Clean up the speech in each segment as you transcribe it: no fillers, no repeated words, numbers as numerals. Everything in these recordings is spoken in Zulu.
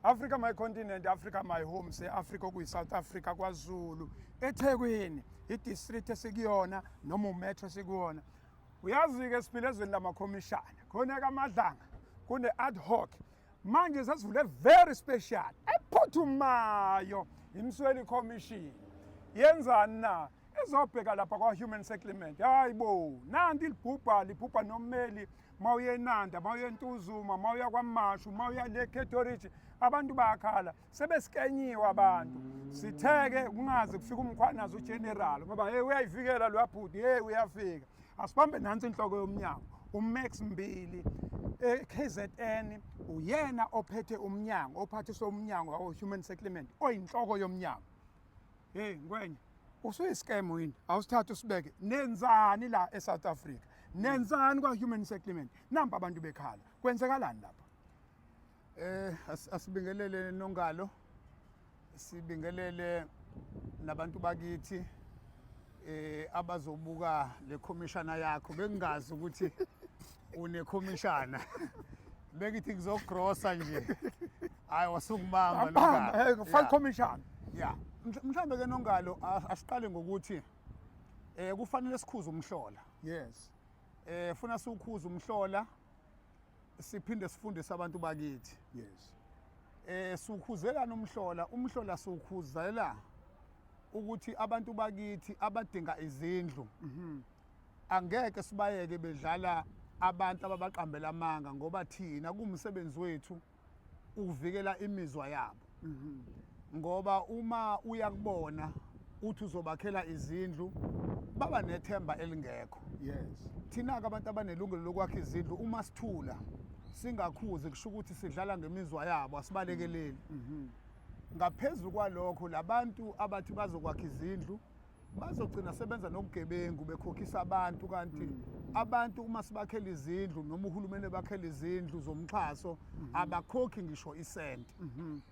Africa my continent, Africa my home, se-Africa okuyi-South Africa, kwaZulu, eThekwini, i-district esikuyona noma umetro esikuwona. Uyazi-ke siphila ezweni lamakhomishana, khona kaMadlanga kune-ad hoc. Manje sesivule very special ephuthumayo iMsweli Commission. Yenzani na? Izobheka lapha kwa-human settlement. Hayi bo, nanti libhubha libhubha nommeli mawuye eNanda, mawuye eNtuzuma, mawuya kwaMashu, mawuya le Cato Ridge, abantu bayakhala, sebesikenyiwe abantu. Sitheke kungaze kufike uMkhwanazi ugeneral ngoba hey uyayivikela lo bhuti, hey uyafika. Asibambe nansi inhloko yomnyango, uMax Mbili eKZN, uyena ophethe umnyango, ophathiswe umnyango wa human settlement, oyinhloko yomnyango. Hey Ngwenya, usuyi-scam yini? Awusithathe usibeke. Nenzani la eSouth Africa? Nenzani kwa human settlement? Nampa abantu bekhala. Kwenzekalani lapha? Asibingelele Nongalo. Sibingelele nabantu bakithi abazobuka le commissioner yakho. Bengingazi ukuthi une commissioner. Bengithi ngizogrosa nje. Hayi, wasukubamba. Bamba, hey, file commission. Yeah. Mhlambe ke Nongalo, asiqale ngokuthi kufanele sikhuze umhlola. Funa siwukhuze umhlola, siphinde sifundise abantu bakithi. Siwukhuzelana umhlola, umhlola siwukhuzela ukuthi abantu bakithi abadinga izindlu angeke sibayeke bedlala abantu ababaqambela amanga, ngoba thina kumsebenzi wethu ukuvikela imizwa yabo. Ngoba uma uyakubona uthi uzobakhela izindlu, baba nethemba elingekho. Thina-ke abantu abanelungelo lokwakha izindlu, uma sithula singakhuzi, kusho ukuthi sidlala ngemizwa yabo, asibalekeleli. Ngaphezu kwalokho, labantu abathi bazokwakha izindlu bazogcina sebenza nobugebengu, bekhokhisa abantu, kanti abantu uma sibakhela izindlu noma uhulumeni bakhela izindlu zomxhaso abakhokhi ngisho isenti.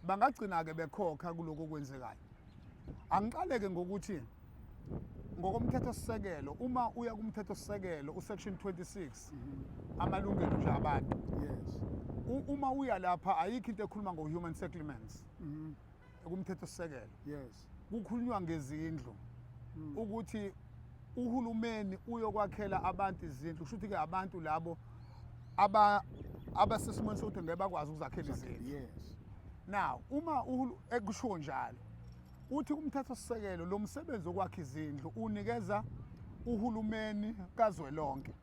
Bangagcina-ke bekhokha kuloko okwenzekayo. Angiqaleke ngokuthi ngokomthethosisekelo, uma uya kumthethosisekelo usection 26, amalungelo nje abantu, uma uya lapha ayikho into ekhuluma ngo-human settlements kumthethosisekelo. Kukhulunywa ngezindlu, ukuthi uhulumeni uyokwakhela abantu izindlu. Kusho ukuthi-ke abantu labo abasesimweni sokuthi ngeke bakwazi ukuzakhela izindlu. Now uma ekusho njalo, uthi kumthethosisekelo lo msebenzi wokwakha izindlu unikeza uhulumeni kazwelonke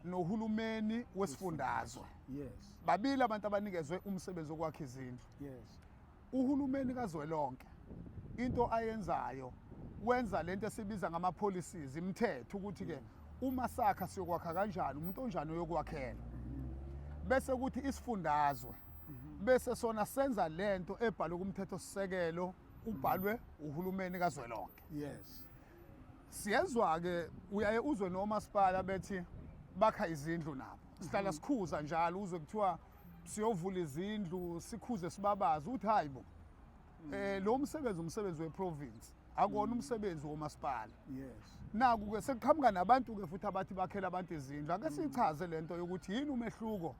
nohulumeni wesifundazwe. Babili abantu abanikezwe umsebenzi wokwakha izindlu. Uhulumeni kazwelonke into ayenzayo, wenza lento esibiza ngama policies, imithetho, ukuthi ke uma sakha siyokwakha kanjani, umuntu onjani uyokwakhela, bese kuthi isifundazwe bese sona senza lento ebhalwe kumthetho sisekelo, ubhalwe uhulumeni kazwelonke. Siyezwa ke, uyaye uzwe nomasipala bethi bakha izindlu nabo. Sihlala sikhuza njalo, uzwe kuthiwa siyovula izindlu, sikhuze sibabaze ukuthi hayi bo, lo msebenzi umsebenzi weprovince, akona umsebenzi womasipala. Naku ke sekuqhamuka nabantu ke futhi abathi bakhela abantu izindlu. Ake sichaze lento yokuthi yini umehluko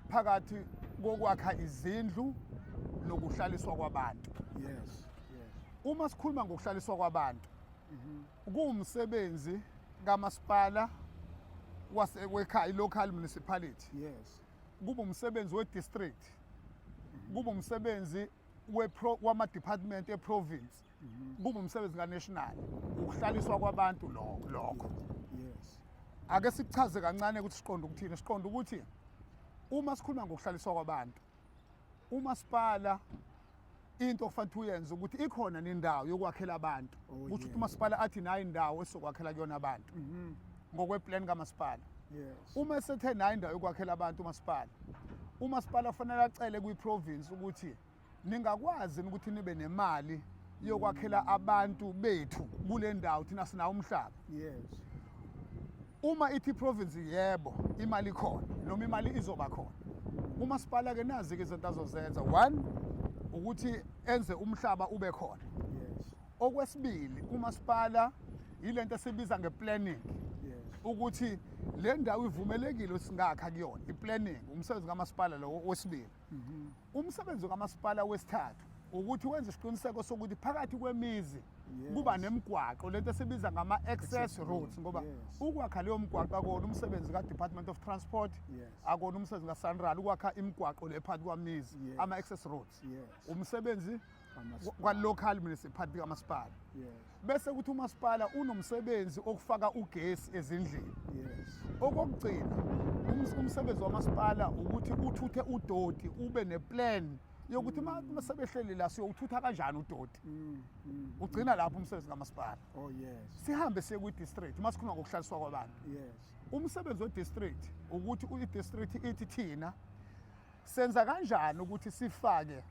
phakathi kokwakha izindlu nokuhlaliswa kwabantu. Uma sikhuluma ngokuhlaliswa kwabantu, kuwumsebenzi kamasipala wasekhaya, i-local municipality. Kuba umsebenzi we-district, kuba umsebenzi wama-department e-province, kuba umsebenzi ka-national, ukuhlaliswa kwabantu lokho. Ake sikuchaze kancane ukuthi siqonde ukuthini. Siqonde ukuthi uma sikhuluma ngokuhlaliswa kwabantu, umasipala into okufanele uyenze ukuthi ikhona nendawo yokwakhela abantu. Kusho ukuthi umasipala athi nayo indawo esizokwakhela kuyona abantu ngokweplan kamasipala. Uma esethe nayo indawo yokwakhela abantu umasipala, umasipala kufanele acele kwi-province ukuthi ningakwazi ukuthi nibe nemali yokwakhela abantu bethu kule ndawo, thina sinawo umhlaba. Uma ithi province yebo, imali ikhona noma imali izoba khona, umasipala ke nazi ke izinto azozenza. One, ukuthi enze umhlaba ube khona. Okwesibili, umasipala yilento esibiza ngeplanning, ukuthi Le ndawo ivumelekile ukuthi singakha kuyona, i-planning, umsebenzi kamasipala lo wesibili. Umsebenzi kamasipala wesithathu ukuthi wenze isiqiniseko sokuthi phakathi kwemizi kuba nemigwaqo, lento esibiza ngama-access roads, ngoba ukwakha leyo migwaqo akona umsebenzi ka-Department of Transport, akona umsebenzi ka-SANRAL ukwakha imigwaqo le phakathi kwamizi, ama-access roads. Umsebenzi kwa-local municipality, kamasipala. Bese kuthi umasipala unomsebenzi okufaka ugesi ezindlini. Okokugcina, umsebenzi wamasipala ukuthi uthuthe udoti, ube neplan yokuthi uma sebehleli la siyowuthutha kanjani udoti. Ugcina lapho umsebenzi kamasipala. Oh yes. Sihambe siye kwi-district uma sikhuluma ngokuhlaliswa kwabantu. Umsebenzi we-district ukuthi i-district ithi thina senza kanjani ukuthi sifake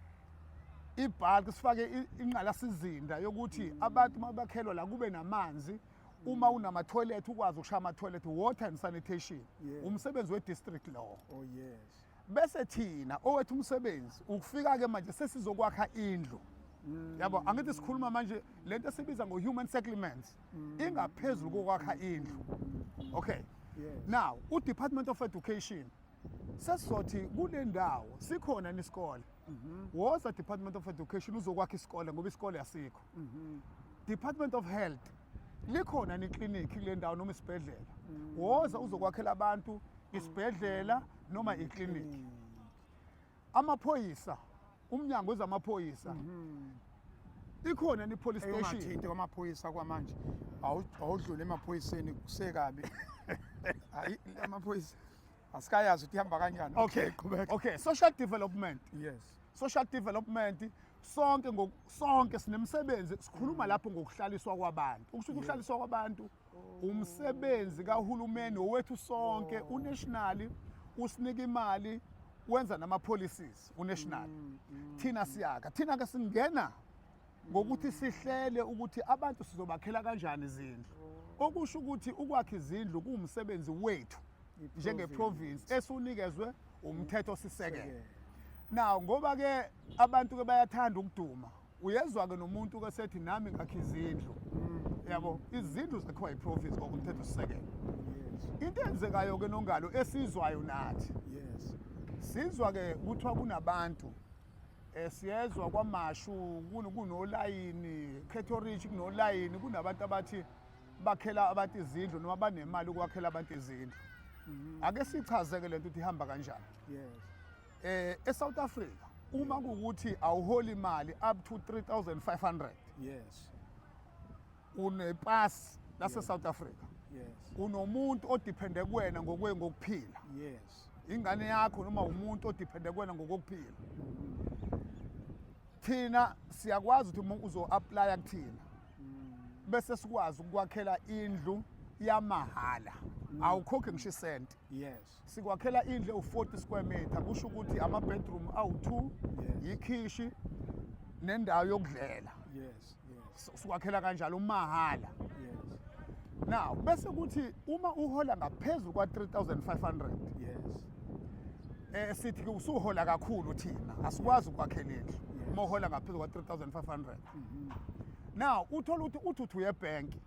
ibhalki, sifake ingqalasizinda yokuthi abantu uma bakhelwa la kube namanzi, uma unama-toilet ukwazi ukushaya ama-toilet, water and sanitation. Umsebenzi we-district lowo. Oh yes. Bese thina owethu umsebenzi ukufika-ke manje sesizokwakha indlu, yabo. Angithi sikhuluma manje lento esibiza ngo-human settlements ingaphezulu kokwakha indlu, okay? Yes. Now u-Department of Education, sesizothi kule ndawo sikhona nisikole, woza Department of Education uzokwakha isikole ngoba isikole asikho. Department of Health, likhona neklinikhi kule ndawo noma isibhedlela, woza uzokwakhela abantu isibhedlela noma iklinikhi. Amaphoyisa, umnyango wezamaphoyisa, ikhona ni-police station. Ungathinti kwamaphoyisa kwamanje. Awudlule emaphoyiseni, kusekabi. Hayi, amaphoyisa asikayazi ukuthi ihamba kanjani. Okay. Qhubeka. Okay, social development. Social development, sonke sonke sinemsebenzi. Sikhuluma lapho ngokuhlaliswa kwabantu, ukusho ukuthi ukuhlaliswa kwabantu umsebenzi kahulumeni owethu sonke. Unational usinika imali, wenza nama-policies unational, thina siyakha. Thina ke singena ngokuthi sihlele ukuthi abantu sizobakhela kanjani izindlu, okusho ukuthi ukwakha izindlu kuwumsebenzi wethu njenge-province esunikezwe umthetho sisekelo. Now ngoba ke abantu ke bayathanda ukuduma, uyezwa ke nomuntu ke sethi nami ngakha izindlu, yabo. Izindlu zakhiwa yiprovince ngokomthetho sisekelo. Into eyenzekayo ke nongalo esizwayo nathi, sizwa ke kuthiwa kunabantu, siyezwa kwaMashu kunolayini, Cato Ridge kunolayini, kunabantu abathi bakhela abantu izindlu noma banemali ukwakhela abantu izindlu. Ake sichazeke lento ukuthi ihamba kanjani. ESouth Africa uma kuwukuthi awuholi imali up to 3500, unepass lase South Africa, unomuntu odepende kuwena ngokuphila, ingane yakho noma umuntu odepende kuwena ngokokuphila, thina siyakwazi ukuthi uma uzo-applya kuthina bese sikwazi ukwakhela indlu yamahhala, awukhokhi ngisho isenti. Sikwakhela indlu ewu-40 square meter, kusho ukuthi ama-bedroom awu-2, ikhishi nendawo yokudlela. Sikwakhela kanjalo mahhala. Now bese kuthi uma uhola ngaphezulu kwa-3500, sithi ke usuhola kakhulu, thina asikwazi ukwakhela indlu uma uhola ngaphezulu kwa-3500. Now uthola ukuthi uthi uye ebhenki,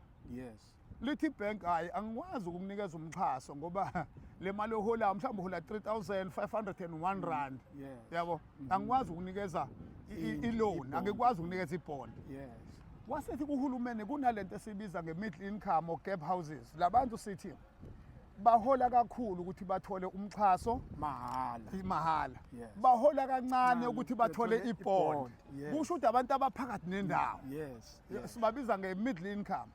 lithi ibhenki hayi, angikwazi ukukunikeza umxhaso ngoba le mali oholayo, mhlawumbe uhola 3501 rand, yabo, angikwazi ukunikeza i-loan, i-bond. Angikwazi ukunikeza ibond. Wasethi kuhulumeni kunalento esibiza nge-middle income or gap houses, labantu sithi bahola kakhulu ukuthi bathole umxhaso mahhala. Mahhala, bahola kancane ukuthi bathole bathole ibond. i-bond, yes. Kusho ukuthi abantu abaphakathi nendawo, sibabiza nge-middle income.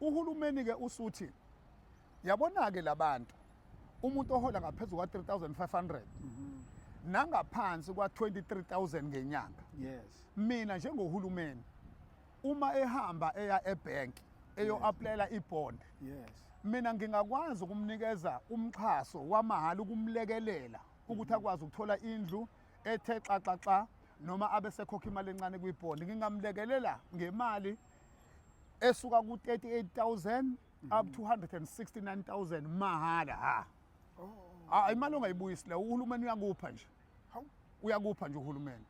Uhulumeni ke usuthi yabona-ke labantu, umuntu ohola ngaphezu kwa-3500 nangaphansi kwa-23,000 ngenyanga, mina njengohulumeni uma ehamba eya ebhenki eyo-applyela ibond, mina ngingakwazi ukumnikeza umxhaso wamahhala ukumlekelela ukuthi akwazi ukuthola indlu ethe xaxaxa noma abe sekhokha imali encane kwibond. Ngingamlekelela ngemali esuka ku-38,000 up to 169,000 mahhala. Ha. Ah, imali ongayibuyisi la, uhulumeni uyakupha nje. Hawu. Uyakupha nje uhulumeni.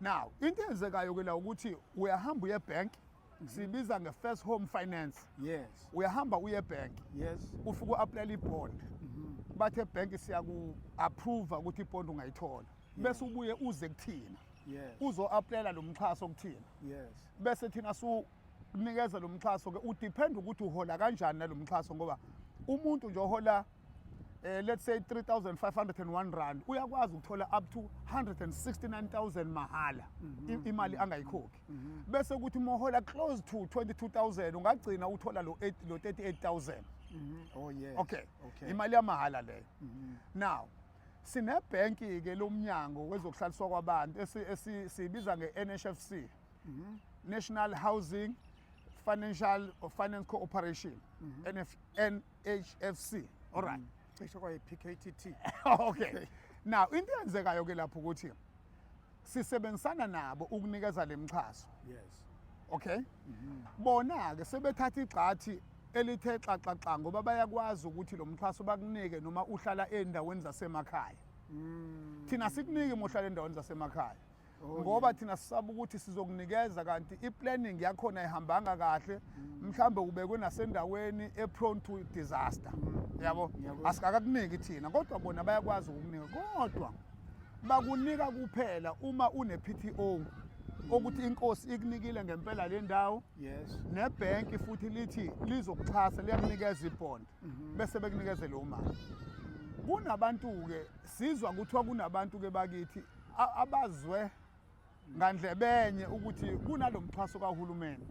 Now into eyenzekayo ke la ukuthi uyahamba uye ebank. Sibiza nge-first home finance. Uyahamba uye ebhenki. Ufike u-applyele ibond. Bathe ebhenki siyaku-approve ukuthi ibond ungayithola. Bese ubuye uze kuthina. Uzo-applyela lo mxhaso kuthina. Bese thina sukunikeza lo mxhaso ke, udepend ukuthi uhola kanjani nalo mxhaso, ngoba umuntu nje ohola let's say 3501 rand uyakwazi ukuthola up to 169,000 mahala, imali angayikhokhi. Bese kuthi uma uhola close to 22,000 ungagcina uthola lo 8 lo 38,000. Oh yes. Okay. Imali yamahala leyo. Now sinebhenki ke lomnyango wezokuhlaliswa kwabantu siyibiza nge-NHFC, National Housing Financial or Finance Corporation, NF, NHFC. All right. Cishe kwayi PKTT. Okay. Now into eyenzekayo ke lapho ukuthi sisebenzisana nabo ukunikeza lemxhaso. Okay? Bona ke sebethatha igxathi elithe xaxaxa ngoba bayakwazi ukuthi lo mxhaso bakunike noma uhlala endaweni zasemakhaya. Thina sikunike uma uhlala endaweni zasemakhaya. Ngoba thina sisaba ukuthi sizokunikeza kanti i-planning yakhona ihambanga kahle, mhlambe ubekwe nasendaweni e-prone to disaster. Yabo, asikakakuniki thina, kodwa bona bayakwazi ukukunika, kodwa bakunika kuphela uma une-PTO okuthi inkosi ikunikile ngempela le ndawo. Nebhenki futhi lithi lizokuxhasa, liyakunikeza ibond, bese bekunikeze leyo mali. Kunabantu-ke, sizwa kuthiwa kunabantu-ke bakithi abazwe ngandlebenye ukuthi kunalo mxhaso kahulumeni.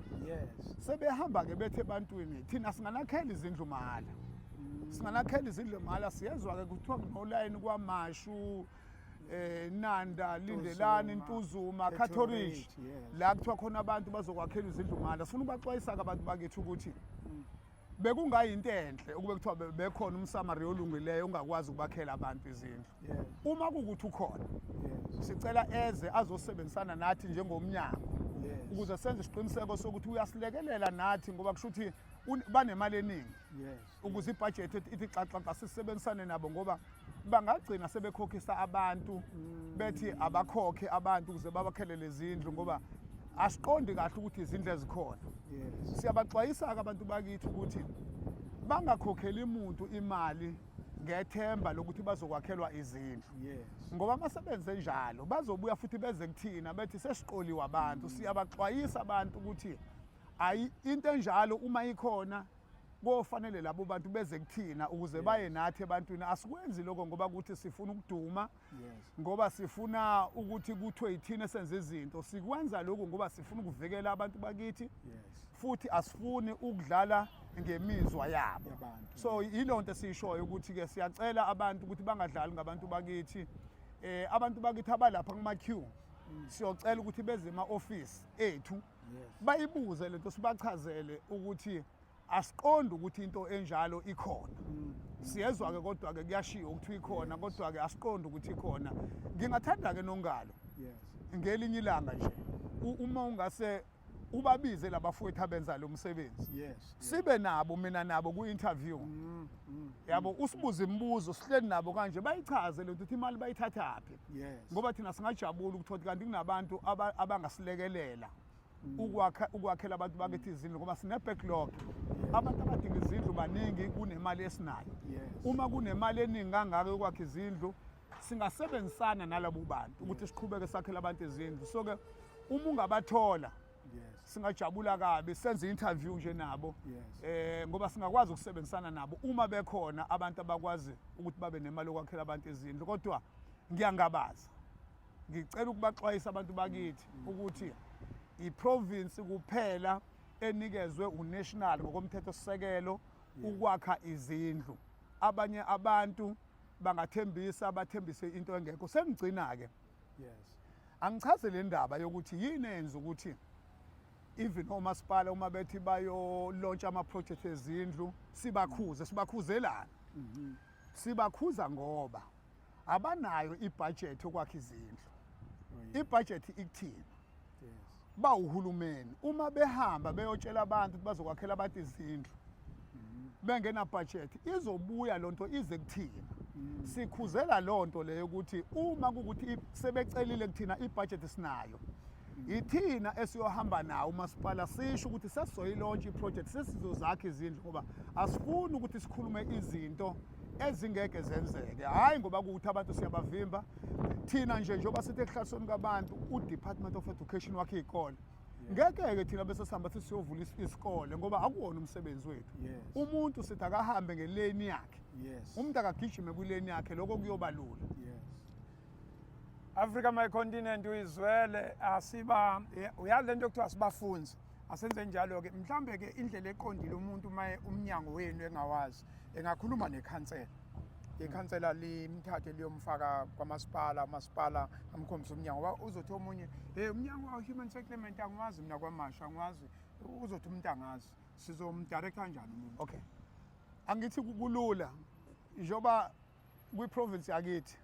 Sebehamba-ke bethe ebantwini, thina singanakhela izindlu mahhala, singanakhela izindlu mahhala. Siyezwa-ke kuthiwa kunolayini kwaMashu, Nanda, Lindelani, Ntuzuma, Cato Ridge, la kuthiwa khona abantu bazokwakhela izindlu mahhala. Sifuna ukubaxwayisa-ke abantu bakithi ukuthi bekungayinto enhle ukube kuthiwa bekhona umsamariya olungileyo ongakwazi ukubakhela abantu izindlu. Uma kuwukuthi ukhona, sicela eze azosebenzisana nathi njengomnyango ukuze senze isiqiniseko sokuthi uyasilekelela nathi, ngoba kusho ukuthi banemali eningi ukuze ibhajethi ithi xaxaxa, sisebenzisane nabo, ngoba bangagcina sebekhokhisa abantu, bethi abakhokhe abantu ukuze babakhele lezindlu, ngoba asiqondi kahle ukuthi izindlu ezikhona. Siyabaxwayisa-ke abantu bakithi ukuthi bangakhokheli umuntu imali ngethemba lokuthi bazokwakhelwa izindlu, ngoba uma sebenze njalo bazobuya futhi beze kuthina bethi sesiqoliwe abantu. Siyabaxwayisa abantu ukuthi ayi, into enjalo uma ikhona kofanele labo bantu beze kuthina ukuze baye nathi ebantwini. Asikwenzi lokho ngoba ukuthi sifuna ukuduma, ngoba sifuna ukuthi kuthiwe yithina esenza izinto. Sikwenza lokhu ngoba sifuna ukuvikela abantu bakithi, futhi asifuni ukudlala ngemizwa yabo. Yabantu. So yilonto esiyishoyo ukuthi-ke siyacela abantu ukuthi bangadlali ngabantu bakithi. Abantu bakithi abalapha kuma-queue, siyocela ukuthi beze ema-ofisi ethu, bayibuze lento, sibachazele ukuthi asiqondi ukuthi into enjalo ikhona. Siyezwa-ke kodwa-ke kuyashiwo ukuthi ikhona, kodwa-ke asiqondi ukuthi ikhona. Ngingathanda-ke Nongalo, ngelinye ilanga nje uma ungase ubabize labafowethu abenza lo msebenzi, sibe nabo, mina nabo ku-interview, yabo, usibuze imibuzo, sihleli nabo kanje, bayichaze lento ukuthi imali bayithathaphi, ngoba thina singajabula ukuthola kanti kunabantu abangasilekelela ukwakhela abantu bakithi izindlu, ngoba sine-backlog, abantu abadinga izindlu baningi kunemali esinayo. Uma kunemali eningi kangaka yokwakha izindlu, singasebenzisana nalabo bantu ukuthi siqhubeke sakhele abantu izindlu. So-ke uma ungabathola, singajabula kabi senze interview nje nabo, ngoba singakwazi ukusebenzisana nabo uma bekhona abantu abakwazi ukuthi babe nemali yokwakhela abantu izindlu. Kodwa ngiyangabaza, ngicela ukubaxwayisa abantu bakithi ukuthi iprovince kuphela enikezwe unational ngokomthetho sisekelo ukwakha izindlu. Abanye abantu bangathembisa, bathembise into engekho. Sengigcina ke, angichaze le ndaba yokuthi yini eyenza ukuthi even omasipala uma bethi bayolontsha ama-project ezindlu sibakhuze. Sibakhuzelana? Sibakhuza ngoba abanayo ibudget yokwakha izindlu. Ibudget ikuthina, bawuhulumeni. Uma behamba beyotshela abantu ukuthi bazokwakhela abantu izindlu bengena budget, izobuya lonto ize kuthina. Sikhuzela lonto leyo ukuthi uma kukuthi sebecelile kuthina, ibudget sinayo. Ithina esiyohamba nawo umasipala sisho ukuthi sesizoyilaunch iproject, sesizozakha izindlu, ngoba asifuni ukuthi sikhulume izinto ezingeke zenzeke. Hhayi ngoba kuwukuthi abantu siyabavimba thina nje, njengoba sithi ekuhlalisweni kwabantu u-Department of Education wakhe iy'kole, ngeke-ke thina bese sihamba sithi siyovula isikole, ngoba akuwona umsebenzi wethu. Umuntu sithi akahambe ngelane yakhe, umuntu akagijime kwilane yakhe, lokho kuyoba lula. Africa My Continent, uyizwele. Asiba uyazi lento kuthiwa sibafunzi, asenze njalo-ke. Mhlambe-ke indlela eqondile, umuntu uma umnyango wenu engawazi, engakhuluma nekhansela, ikhansela limthathe liyomfaka kwamasipala, umasipala amkhombise umnyango, ngoba uzothi omunye, "Hey, umnyango wa-human settlement angiwazi mina, KwaMashu angiwazi." Uzothi umuntu angazi, sizomdirecta kanjani umuntu? Okay, angithi kulula, njengoba kwi-province yakithi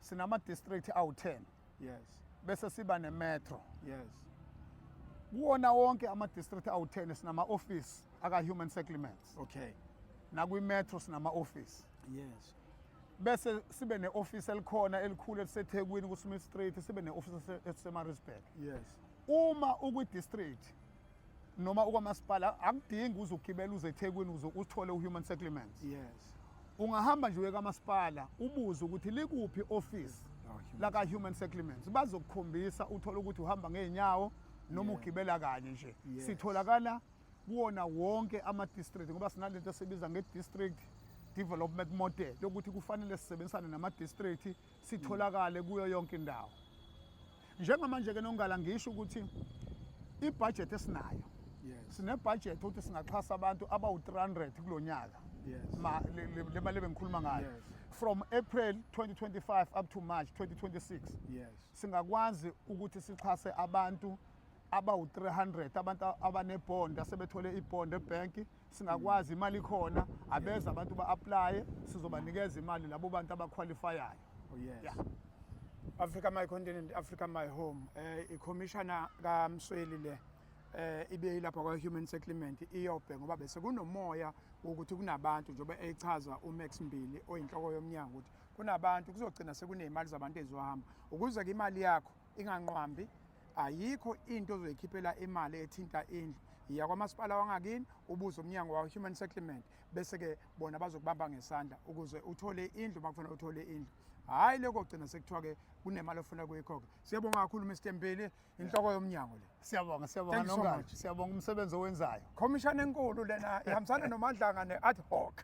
sinama-district awu-10, bese siba ne-metro. Kuwona wonke ama-district awu-10 sinama-office aka-human settlements. Nakwi-metro sinama-office. Bese sibe ne-office elikhona elikhulu eliseThekwini ku-Smith Street, sibe ne-office eliseMaritzburg. Uma ukwi-district noma ukwamasipala, akudingi uze ugibele uze eThekwini uze uthole u-human settlements. Ungahamba nje uye kamasipala, ubuze ukuthi likuphi office laka-human settlements, bazokukhombisa. Uthole ukuthi uhamba ngey'nyawo noma ugibela kanye nje. Sitholakala kuwona wonke ama-district, ngoba sinalento esibiza nge-district development model, yokuthi kufanele sisebenzisane nama-district, sitholakale kuyo yonke indawo. Njengamanje-ke Nongala, ngisho ukuthi ibudget esinayo, sinebudget ukuthi singaxhasa abantu abawu-300 kulo nyaka. Ma le mali ebengikhuluma ngayo, from April 2025 up to March 2026, singakwazi ukuthi sixhase abantu abawu-300, abantu abanebond, asebethole ibond ebhenki. Singakwazi, imali ikhona, abeza abantu ba-applye, sizobanikeza imali labo bantu abaqualifyayo. Oh yes. Africa My Continent, Africa My Home. I-commissioner kaMsweli le ibe ilapha kwa Human Settlement, iyobhe ngoba bese kunomoya wokuthi kunabantu, njengoba echaza uMax Mbili oyinhloko yomnyango, ukuthi kunabantu kuzogcina sekunezimali zabantu ezizohamba. Ukuze ke imali yakho inganqwambi, ayikho into ozoyikhiphela imali ethinta indlu. Iya kwamasipala wangakini, ubuze umnyango wa Human Settlement, bese ke bona bazokubamba ngesandla ukuze uthole indlu makufanele uthole indlu, hhayi lokho gcina sekuthiwa ke kunemali ofuna kuyikhokha. Siyabonga kakhulu, Mr Mbili, inhloko yomnyango le. Siyabonga, siyabonga. Thank you so Nongalo. much. Siyabonga umsebenzi owenzayo. Commission enkulu lena ihambisana noMadlanga ne-ad hoc.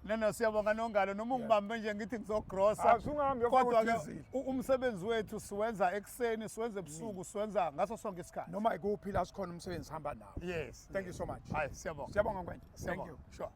Nena, siyabonga Nongalo, noma ungibambe nje ngithi ngizogrosa. Ah, usungahambi uyofaka Kodwa-ke udizili. umsebenzi wethu siwenza ekuseni, siwenza ebusuku, siwenza ngaso sonke isikhathi. Noma ikuphi la sikhona, umsebenzi hamba nawo. Thank you so much. Hayi, siyabonga. Siyabonga, Ngwenya. Thank Siyabonga. you. Sure.